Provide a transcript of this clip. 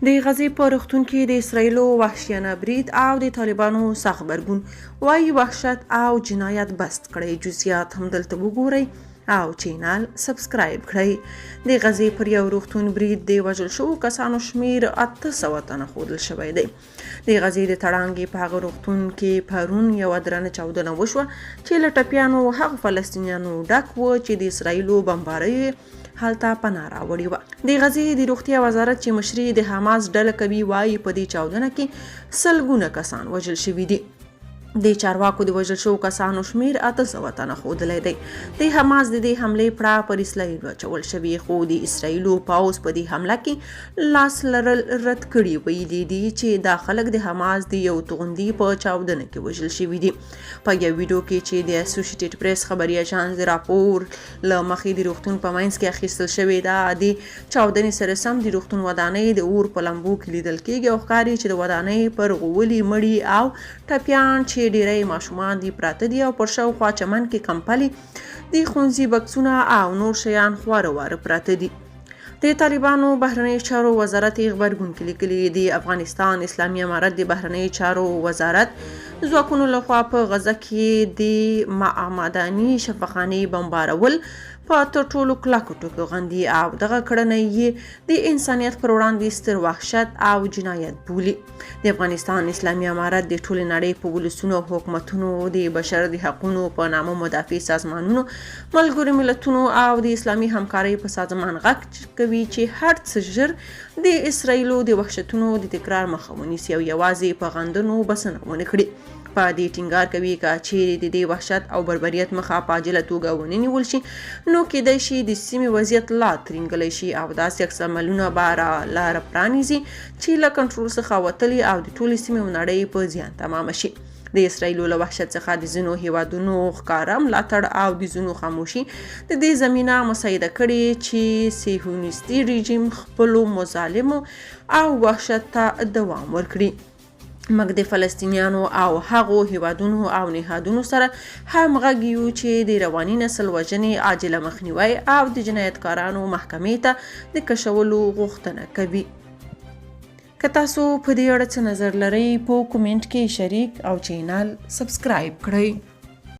د غزې په روغتون کې د اسراییلو وحشیانه برید او د طالبانو سخت غبرګون، وايي وحشت او جنایت بست کړئ. جزئیات هم دلته وګورئ او چینل سبسکرایب کړئ. د غزې پر یو روغتون برید د وژل شوو کسانو شمیر 800 تنه ښودل شوی دی. د غزې د تړانګې په هغه روغتون کې پرون یوه درنه چاودنه وشوه چې له ټپیانو هغو فلسطینیانو ډک و چې د اسراییلو بمباریو یې هلته پناه راوړې وه. د غزې د روغتیا وزارت چې مشري د حماس ډله کوي وايي په دې چاودنه کې سلګونه کسان وژل شوي دي. د چارواکو د وژل شوو کسانو شمیر 800 تنه ښودلی دی. د حماس د دې حملې پړه پر اسراییلو اچول شوې، خو د اسراییلو پوځ په دې حمله کې لاس لرل رد کړي، ویلي دي چې دا خلک د حماس د یو توغندي په چاودنه کې وژل شوي دي. په یو ویډیو کې چې د اسوشیټډ پریس خبري اژانس د راپور له مخې د روغتون په منځ کې اخیستل شوې ده، د چاودنې سره سم د روغتون ودانۍ د اور په لمبو کې لیدل کېږي او ښکاري چې د ودانۍ پر غولي مړي او ټپیان چې ډیری یې ماشومان دي پراته دي او پر شاوخوا چمن کې کمپلې، د ښونځي بکسونه او نور شیان خواره واره پراته دي. د طالبانو بهرنیو چارو وزارت یې غبرګون کې لیکلي، د افغانستان اسلامي امارت د بهرنیو چارو وزارت ځواکونو لخوا په غزه کې د معمداني شفاخانې بمبارول په تر ټولو کلکو ټکو غندي او دغه کړنه یې د انسانیت پر وړاندې ستر وحشت او جنایت بولي. د افغانستان اسلامي امارت د ټولې نړۍ په ولسونو او حکومتونو، د بشر د حقونو په نامه مدافع سازمانونو، ملګرو ملتونو او د اسلامي همکارۍ په سازمان غږ کوي چې هر څه ژر د اسراییلو د وحشتونو د تکرار مخه ونیسي او یوازې په غندنو بسنه ونه کړي. په دې ټینګار کوي که چیرې د دې وحشت او بربریت مخه په عاجله توګه ونه نیول شي نو کیدای شي د سیمې وضعیت لا ترینګلی شي او داسې عکس العملونه به را لاره پرانیزي چې له کنټرول څخه وتلې او د ټولې سیمې او نړۍ په زیان تمامه شي. د اسراییلو له وحشت څخه د ځینو هیوادونو ښکاره ملاتړ او د ځینو خاموشي د دې زمینه مساعده کړې چې صهیونیستي رژیم خپلو مظالمو او وحشت ته دوام ورکړي. موږ د فلسطینیانو او هغو هیوادونو او نهادونو سره همغږي یو چې د رواني نسل وژنې عاجله مخنیوی او د جنایتکارانو محکمې ته د کشولو غوښتنه کوي. که تاسو په دې اړه څه نظر لرئ په کومنټ کې شریک او چینل سبسکرایب کړئ.